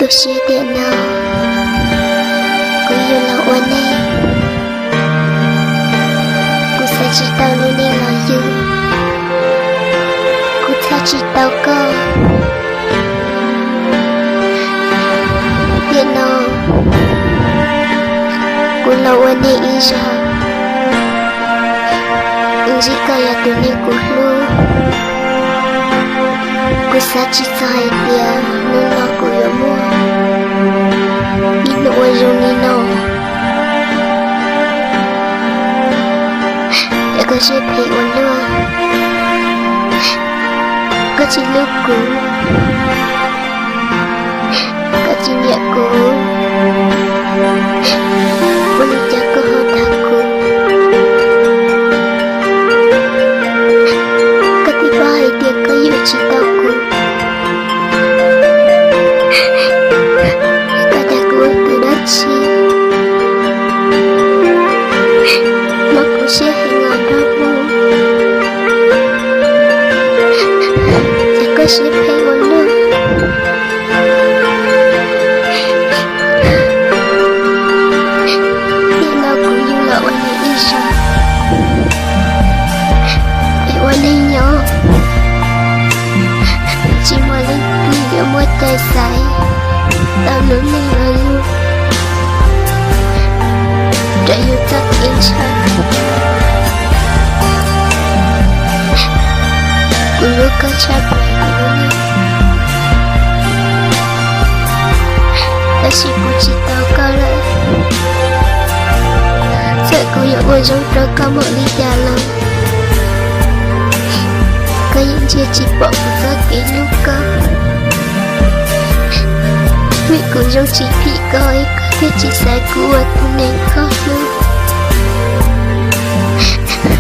Lub sij hawm no kuv yug los ua neeg, kuv xav tsis tau lub neej los yug, kuv txhawj tsis tau koj. Tiam no kuv los ua neeg ib zaug, kuv ntsib koj yog tus neeg kuv hlub. Kuv xav tsis txog hais tias hnub no kuv yuav muaj ib hnub ua zoo li no. Es koj siab phem ua luaj, koj tsis hlub kuv, koj tsis nyiam kuv, ua li cas koj ho tham kuv? Koj twb paub hais tias koj yuav tsis tau kuv, koj cas kuv ua tus dab tsi? Mob kuv siab heev los nrog mus, ces koj siab phem ua luaj. Tiam no kuv yug los ua neeg ib zaug, es ua neeg nyob tsis muaj leej twg yuav muaj cai xaiv tau lub neej los yug raws yus txoj kev ntshaw. Kuv hlub koj tshaj plaws, tab sis kuv tsis tau koj lawm. Txawm kuv yuav ua zoo rau koj npaum li cas los koj yeej ntsia tsis pom kuv txoj kev hlub koj. Vim kuv zoo tsis phim koj es koj thiaj tsis xaiv kuv ua tus neeg koj hlub.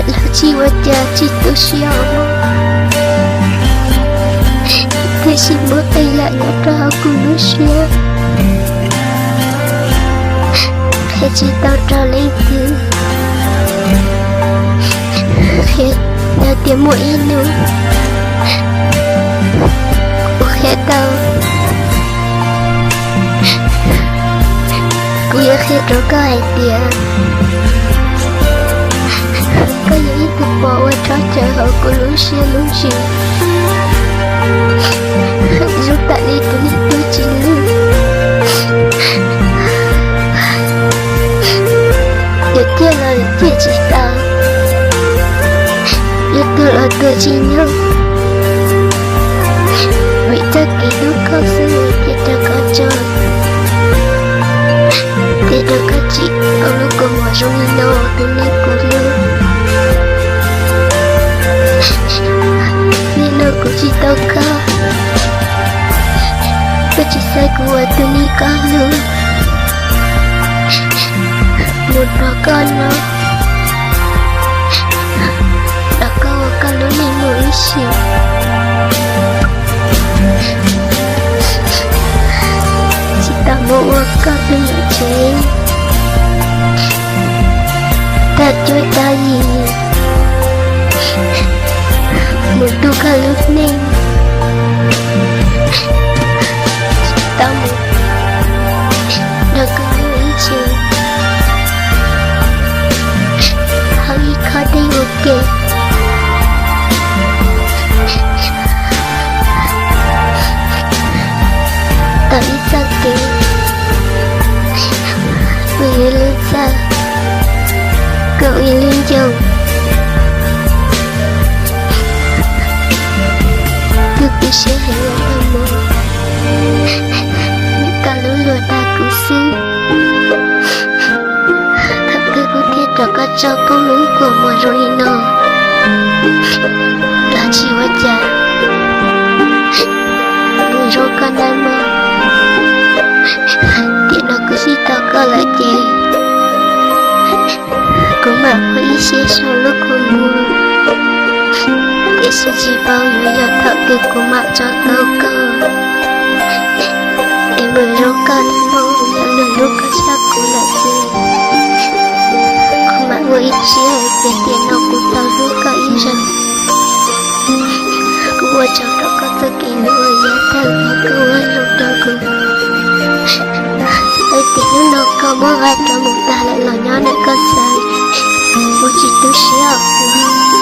Los tsis ua cas, tsis tu siab os mog. Tiam sis muaj tej yam nyob rau hauv kuv lub siab qhia tsis tau rau leej twg. Qhia, yog tias muaj ib hnub kuv qhia tau, kuv yuav qhia rau koj hais tias koj yog ib tug pom uas rov cawv hauv kuv lub siab lub ntsws, zoo tam li tus neeg tuag tsis lwj. Yuav ciaj los yuav ciaj tsis tau, yuav tuag los tuag tsis nyob. Vim txoj kev hlub koj xwb thiaj rau koj tso, thiaj rau koj tsim tau lub kua muag zoo li no, tus neeg kuv hlub. Nim no kuv tsis tau koj, koj tsis xaiv kuv ua tus neeg koj hlub. Mus nrog koj no, los koj ua koj lub neej mus ib sim, tsis tau mus ua koj tus niam tsev tag cuab tag yig, mus tu koj lub neej, tsis tau mus nrog koj mus ib sim, hauv ib khob dej ua ke. Tau ib txoj kev, kuv ib lub txaj, kuv ib lub ncoo, kuv tu siab heev los tau mus, koj lub luag dag kuv xwb. Thaum twg kuv thiaj rau koj tso poob lub kua muag zoo li no, los tsis ua cas, mus zoo koj nawb mog. Tiam no kuv tsis tau koj lawm ces kuv mam ua ib siab sau lub kua muag, tiam sis tsis paub yuav yog thaum twg kuv mam tso tau koj. Es mus zoo koj nawb mog, yog lwm hnub koj tshaj kuv lawm ces kuv mam ua ib siab hais tias tiam no kuv tau hlub koj ib zaug. Kuv ua tsaug rau koj txoj kev hlub uas yav tag los koj ua zoo rau kuv. Muab nqa rov mus tag lawm los nyob ntawm koj xwb, kuv tsis tu siab os.